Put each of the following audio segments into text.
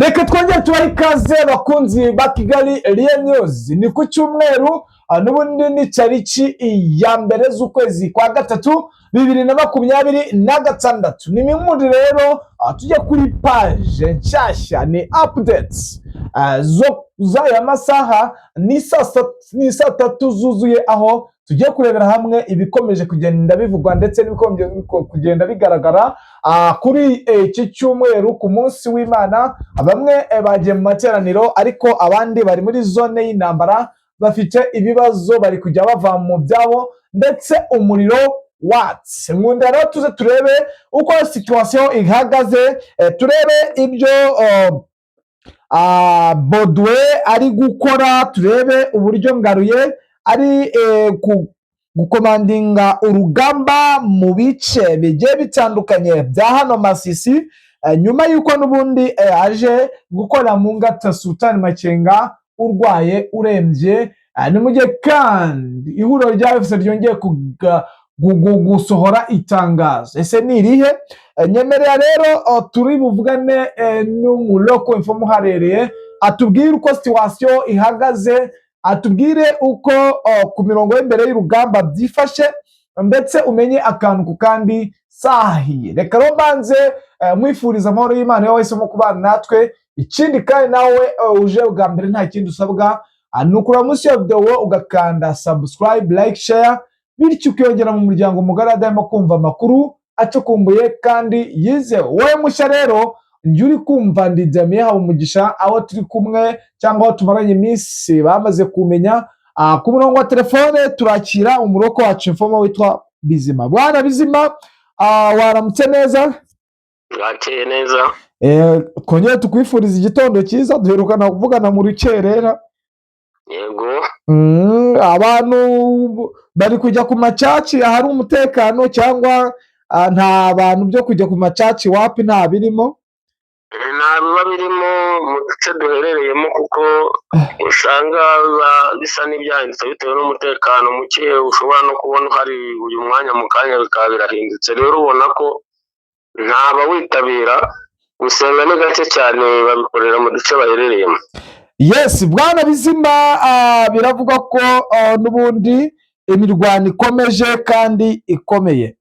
Reka twongere tubahe ikaze, bakunzi ba Kigali Real News. Ni ku cyumweru, n'ubundi ni tariki ya 1 z'ukwezi kwa gatatu 2026. Ni mimundi rero, tujye kuri page nshyashya, ni updates zo z'aya masaha. Ni saa 3 zuzuye, aho tugiye kurebera hamwe ibikomeje kugenda bivugwa ndetse n'ibikomeje kugenda bigaragara kuri iki cyumweru, ku munsi w'Imana. Bamwe bagiye mu materaniro, ariko abandi bari muri zone y'intambara, bafite ibibazo, bari kujya bava mu byabo ndetse umuriro watse. Nkunda rero tuze turebe uko situation ihagaze, turebe ibyo Bodwe ari gukora, turebe uburyo Ngaruye ari gukomandinga urugamba mu bice bigiye bitandukanye bya hano Masisi, nyuma y'uko n'ubundi aje gukora mu ngata Sultani Makenga urwaye urembye. Ni mu gihe kandi ihuriro rya AFC ryongeye gusohora itangazo. Ese ni irihe? Nyemerera rero, turi buvugane n'umu local informer uharereye, atubwire uko situation ihagaze, atubwire uko ku mirongo y'imbere y'urugamba byifashe, ndetse umenye akantu ku kandi sahiye. Reka rero mbanze mwifuriza amahoro y'Imana iyo wahisemo kubana natwe. Ikindi kandi, nawe uje bwa mbere, nta kindi usabwa, ni ukureba munsi ya video ugakanda subscribe, like, share, bityo ukiyongera mu muryango mugari adahema kumva amakuru acukumbuye kandi yizewe. Wowe mushya rero, njye uri kumva ndi Damien Habumugisha. Aho turi kumwe cyangwa aho tumaranye iminsi bamaze kumenya. Ku murongo wa telefone turakira umu local wacu informer witwa Bizima. Bwana Bizima, waramutse neza? Bwakeye neza. Twongere tukwifuriza igitondo cyiza. Duherukana kuvugana mu rukerera. Yego. Abantu bari kujya ku ma church ahari umutekano, cyangwa nta bantu byo kujya ku ma church, wapi, nta birimo? Nta biba birimo mu duce duherereyemo, kuko usanga biba bisa n'ibyahindutse bitewe n'umutekano muke. Ushobora no kubona uhari uyu mwanya, mu kanya bikaba birahindutse. Rero ubona ko nta bawitabira gusenga, ni gake cyane, babikorera mu duce baherereyemo. Yes, bwana Bizima, biravugwa ko n'ubundi imirwano ikomeje kandi ikomeye.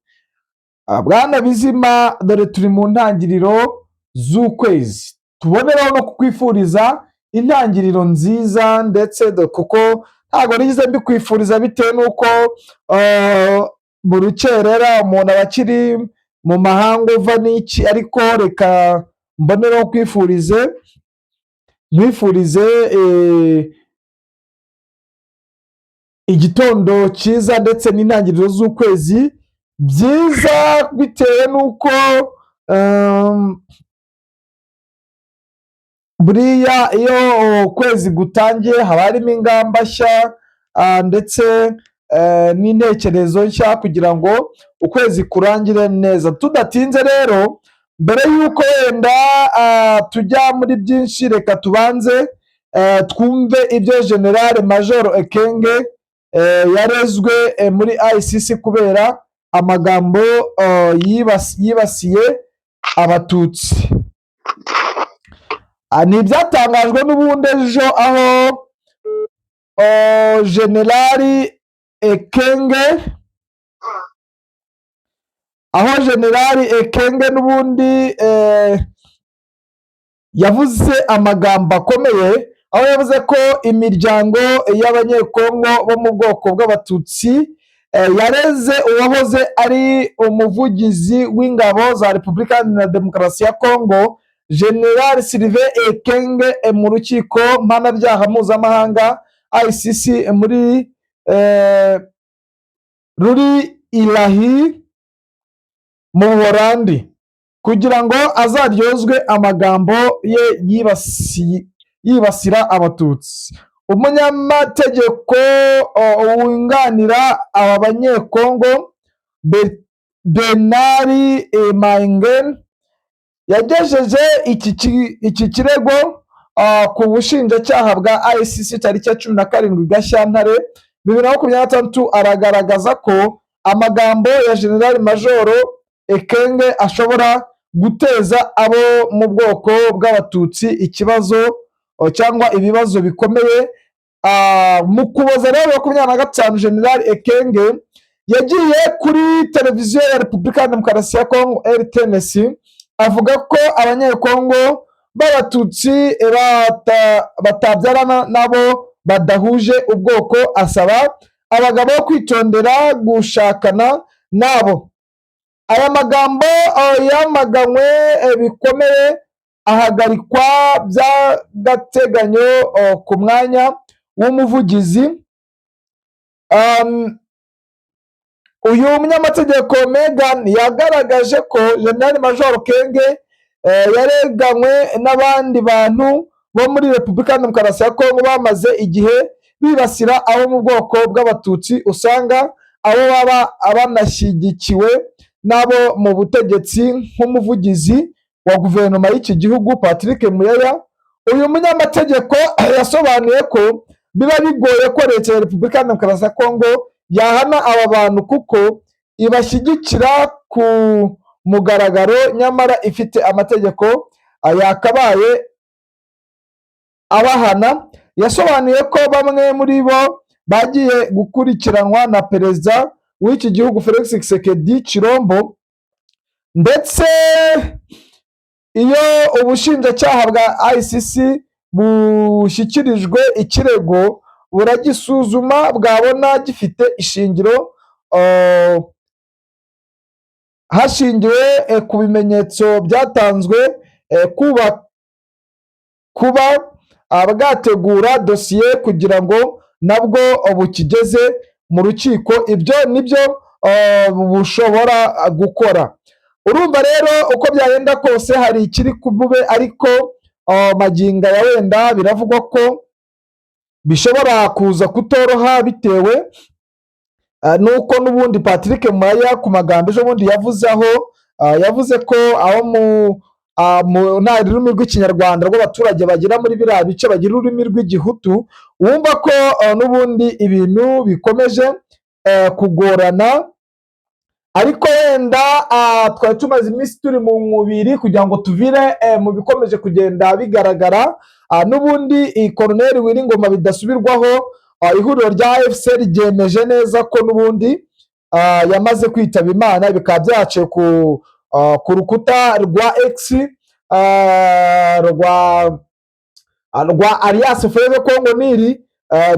Bwana Bizima, dore turi mu ntangiriro z'ukwezi, tuboneraho no kukwifuriza intangiriro nziza, ndetse kuko ntabwo nigeze mbikwifuriza bitewe n'uko mu rukerera umuntu aba akiri mu mahanga uva n'iki, ariko reka mbonereho kwifurize, nkwifurize igitondo cyiza ndetse n'intangiriro z'ukwezi byiza, bitewe n'uko buriya iyo ukwezi gutangiye haba harimo ingamba nshya ndetse n'intekerezo nshya kugira ngo ukwezi kurangire neza. Tudatinze rero, mbere y'uko wenda tujya muri byinshi, reka tubanze twumve ibyo General Major Ekenge yarezwe muri ICC kubera amagambo yibasiye Abatutsi. Ni ibyatangajwe n'ubundi ejo, aho General Ekenge n'ubundi yavuze amagambo akomeye, aho yavuze ko imiryango y'Abanyekongo bo mu bwoko bw'Abatutsi yareze uwahoze ari umuvugizi w'ingabo za Repubulika Iharanira Demokarasi ya Kongo, General Sylvain Ekenge, mu rukiko mpanabyaha mpuzamahanga ICC muri ruri i La Haye mu Buholandi, kugira ngo azaryozwe amagambo ye yibasira Abatutsi. Umunyamategeko wunganira aba Banyekongo, Bernard Maingain, yagejeje iki kirego ku bushinjacyaha bwa ICC tariki ya 17 Gashyantare 2026, aragaragaza ko amagambo ya General Majoro Ekenge ashobora guteza abo mu bwoko bw'Abatutsi ikibazo cyangwa ibibazo bikomeye. Mu Kuboza rero 25, General Ekenge yagiye kuri televiziyo ya Repubulika ya Demokarasi ya Kongo, RTNC, avuga ko Abanyekongo b'Abatutsi batabyarana nabo badahuje ubwoko, asaba abagabo kwitondera gushakana nabo. Aya magambo yamaganywe bikomeye, ahagarikwa by'agateganyo ku mwanya w'umuvugizi. Uyu munyamategeko Megan yagaragaje ko General Major Kenge yareganywe n'abandi bantu bo muri Repubulika ya Demokarasi ya Kongo bamaze igihe bibasira abo mu bwoko bw'Abatutsi, usanga abo baba banashyigikiwe n'abo mu butegetsi nk'umuvugizi wa guverinoma y'iki gihugu, Patrick Muyaya. Uyu munyamategeko yasobanuye ko biba bigoye ko leta ya Repubulika ya Demokarasi ya Kongo yahana aba bantu kuko ibashyigikira ku mugaragaro, nyamara ifite amategeko yakabaye abahana. Yasobanuye ko bamwe muri bo bagiye gukurikiranwa na perezida w'iki gihugu, Felix Tshisekedi Chilombo, ndetse iyo ubushinjacyaha bwa ICC bushyikirijwe ikirego, buragisuzuma, bwabona gifite ishingiro hashingiwe ku bimenyetso byatanzwe, kuba bwategura dosiye kugira ngo nabwo bukigeze mu rukiko. Ibyo nibyo bushobora gukora. Urumva rero, uko byagenda kose hari ikiri bube, ariko magingo aya wenda biravugwa ko bishobora kuza kutoroha bitewe nuko n'ubundi Patrick Muyaya ku magambo ejo bundi yavuze, aho yavuze ko aho mu nta rurimi rw'Ikinyarwanda rw'abaturage bagira muri biriya bice, bagira ururimi rw'Igihutu. Wumva ko n'ubundi ibintu bikomeje kugorana. Ariko wenda twari tumaze iminsi turi mu mubiri kugira ngo tuvire mu bikomeje kugenda bigaragara. N'ubundi iyi Koroneri Wiringoma bidasubirwaho, ihuriro rya AFC ryemeje neza ko n'ubundi yamaze kwitaba Imana, bikaba byaciye ku rukuta rwa X rwa Alliance Fleuve Congo Nil,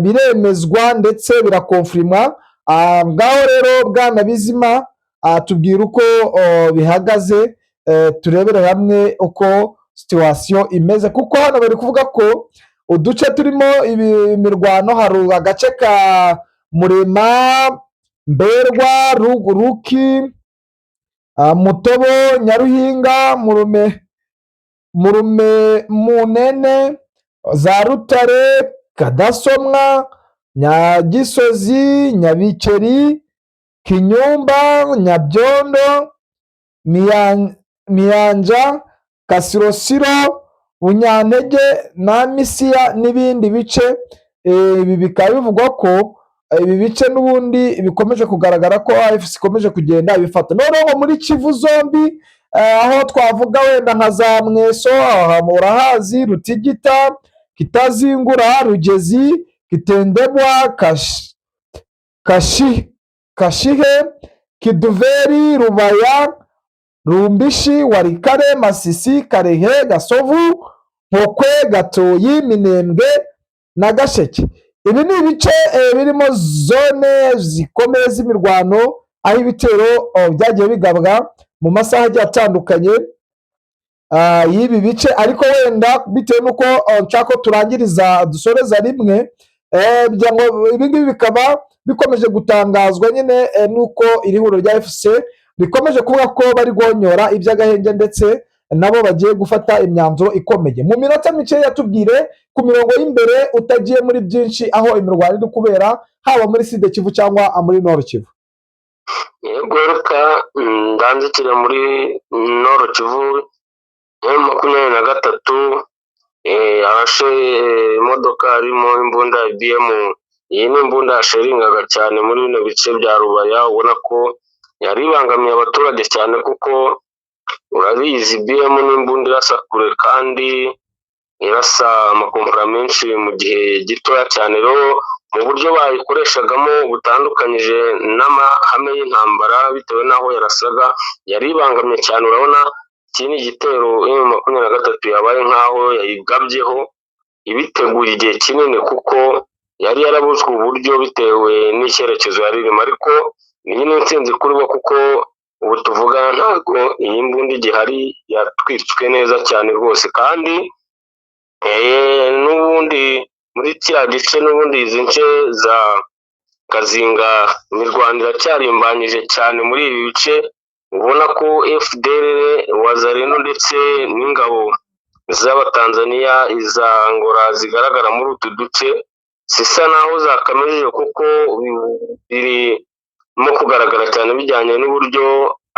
biremezwa ndetse birakonfirimwa. Ngaho rero bwana Bizima, tubwira uko bihagaze, turebere hamwe uko situation imeze, kuko hano bari kuvuga ko uduce turimo imirwano hari agace ka Murema, Mberwa, Ruki, Mutobo, Nyaruhinga, Murume, Murume, Munene, za Rutare, Kadasomwa, Nyagisozi, Nyabikeri, Kinyumba, Nyabyondo, Miyanja, Kasirosiro, Bunyantege na Misiya n'ibindi bice. Ibi bikaba bivugwa ko ibi bice n'ubundi bikomeje kugaragara ko AFC ikomeje kugenda ibifata. Noneho ngo muri Kivu zombi, aho twavuga wenda nka za Mweso, aha urahazi, Rutigita, Kitazingura, Rugezi, Kitendebwa, Kashihe, Kiduveri, Rubaya, Rumbishi, Warikare, Masisi, Karehe, Gasovu, Nkokwe, Gatoyi, Minembwe na Gasheke. Ibi ni ibice birimo zone zikomeye z'imirwano, aho ibitero byagiye bigabwa mu masaha agiye atandukanye y'ibi bice. Ariko wenda bitewe n'uko nshaka ko turangiriza, dusoreza rimwe, kugira ngo ibi ngibi bikaba bikomeje gutangazwa nyine n'uko iri huriro rya AFC rikomeje kuvuga ko bari guhonyora iby'agahenge, ndetse nabo bagiye gufata imyanzuro ikomeye. Mu minota mike tubwire ku mirongo y'imbere, utagiye muri byinshi, aho imirwano iri kubera, haba muri Sud Kivu cyangwa muri Nord Kivu. Yego, reka ndanzikire muri Nord Kivu. M23 arashe imodoka harimo imbunda ya BM. Iyi ni imbunda yasheringaga cyane muri bino bice bya Rubaya, ubona ko yari ibangamiye abaturage cyane kuko Urabizi, BM n'imbunda irasa kure kandi irasa amakompora menshi mu gihe gitoya cyane. Rero mu buryo bayikoreshagamo butandukanyije n'amahame y'intambara, bitewe n'aho yarasaga, yari ibangamye cyane. Urabona iki ni igitero M23 yabaye nk'aho yayigabyeho ibiteguye igihe kinini, kuko yari yarabuzwe uburyo bitewe n'icyerekezo yari irimo. Ariko iyi ni intsinzi kuri bo, kuko ubu tuvugana ntabwo iyi mbunda igihari, yatwitswe neza cyane rwose. Kandi n'ubundi muri kiriya gice, n'ubundi izi nce za Kazinga, imirwano iracyarimbanyije cyane muri ibi bice. Ubona ko FDLR, Wazalendo ndetse n'ingabo z'Abatanzaniya, iza Angola zigaragara muri utu duce zisa naho zakamejeje, kuko birimo kugaragara cyane bijyanye n'uburyo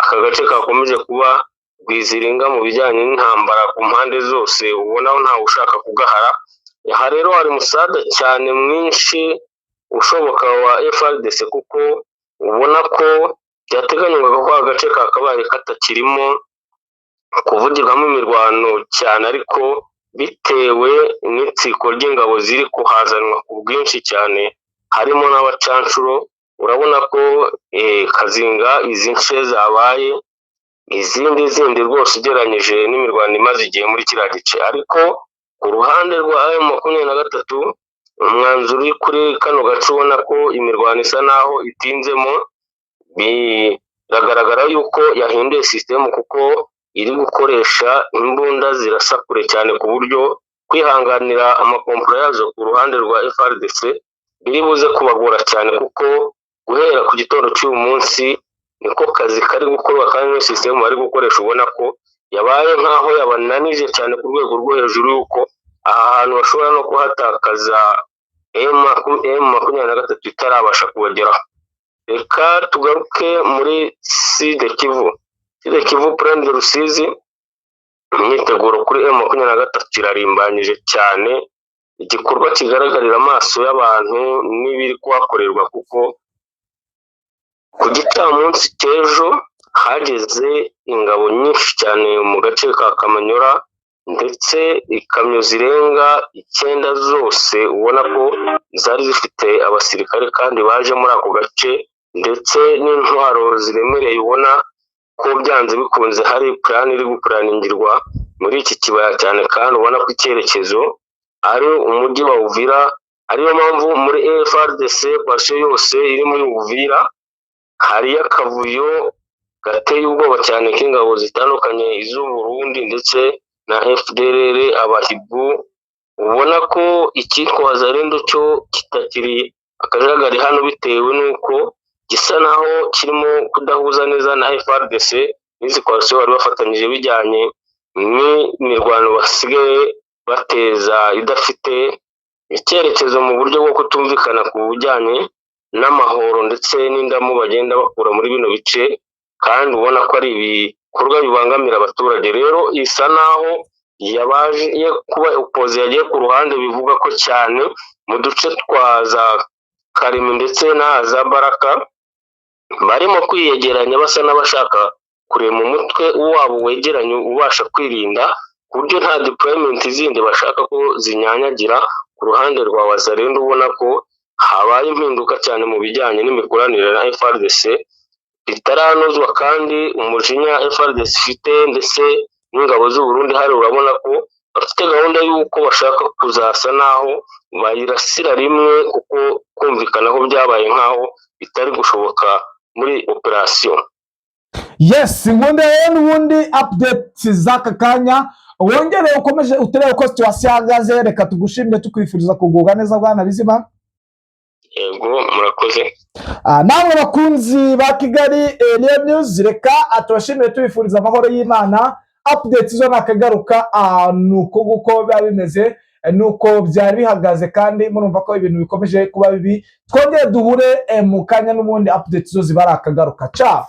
aka gace kakomeje kuba rwiziringa mu bijyanye n'intambara ku mpande zose. Ubona ntawe ushaka kugahara. Aha rero hari umusada cyane mwinshi ushoboka wa FARDC, kuko ubona ko byateganywaga ko agace kakabaye katakirimo kuvugirwamo imirwano cyane, ariko bitewe n'itsiko ry'ingabo ziri kuhazanwa ku bwinshi cyane, harimo n'abacanshuro, urabona ko Kazinga izi nce zabaye izindi zindi rwose ugereranyije n'imirwano imaze igihe muri kiriya gice. Ariko ku ruhande rwa M23, umwanzuro uri kuri kano gace, ubona ko imirwano isa naho itinzemo, biragaragara yuko yahinduye sisitemu, kuko iri gukoresha imbunda zirasa kure cyane, ku buryo kwihanganira amakompora yazo ku ruhande rwa FARDC biri buze kubagora cyane, kuko guhera ku gitondo cy'uyu munsi niko kazi kari gukorwa, kandi n'iyo sisitemu bari gukoresha ubona ko yabaye nk'aho yabananije cyane ku rwego rwo hejuru, yuko aha hantu bashobora no kuhatakaza M23 itarabasha kubageraho. Reka tugaruke muri Sud Kivu. Sud Kivu, Plaine de Rusizi, imyiteguro kuri M23 irarimbanyije cyane, igikorwa kigaragarira amaso y'abantu n'ibiri kuhakorerwa, kuko ku gicamunsi cy'ejo hageze ingabo nyinshi cyane mu gace ka Kamanyora, ndetse ikamyo zirenga 9 zose ubona ko zari zifite abasirikare kandi baje muri ako gace, ndetse n'intwaro ziremereye, ubona ko byanze bikunze hari plan iri gupuraningirwa muri iki kibaya cyane, kandi ubona ko icyerekezo ari umujyi wa Uvira. Ariyo mpamvu muri FARDC coalition yose iri muri Uvira hariyo akavuyo gateye ubwoba cyane k'ingabo zitandukanye, iz'u Burundi ndetse na FDLR, abahibu. Ubona ko icyitwa Wazalendo cyo kitakiri akajagari hano, bitewe n'uko gisa naho kirimo kudahuza neza na FARDC n'izi coalition bari bafatanyije, bijyanye n'imirwano basigaye bateza idafite icyerekezo mu buryo bwo kutumvikana ku bijyanye n'amahoro ndetse n'indamu bagenda bakura muri bino bice, kandi ubona ko ari ibikorwa bibangamira abaturage. Rero isa naho yabaje kuba opposé, yagiye ku ruhande, bivuga ko cyane mu duce twa za Karimi ndetse na za Baraka barimo kwiyegeranya, basa n'abashaka kurema umutwe wabo wegeranye ubasha kwirinda, ku buryo nta deployment zindi bashaka ko zinyanyagira ku ruhande rwa Wazalendo. Ubona ko habaye impinduka cyane mu bijyanye n'imikoranire na FARDC bitaranozwa, kandi umujinya FARDC ifite ndetse n'ingabo z'u Burundi hari, urabona ko bafite gahunda y'uko bashaka kuzasa naho bayirasira rimwe, kuko kumvikanaho byabaye nk'aho bitari gushoboka muri operasiyo. Yes, nkunda rero n'ubundi update z'aka kanya, wongere ukomeje uturebe uko situation ihagaze. Reka tugushimire, tukwifuriza kugubwa neza, bwana Bizima. Yego, murakoze. Namwe bakunzi ba Kigali Real News, reka tubashimire, tubifuriza amahoro y'Imana. Update zo nakagaruka, nuko nguko biba bimeze, nuko byari bihagaze, kandi murumva ko ibintu bikomeje kuba bibi. Twongere duhure mu kanya n'ubundi, update zo ziba ari akagaruka. Ciao.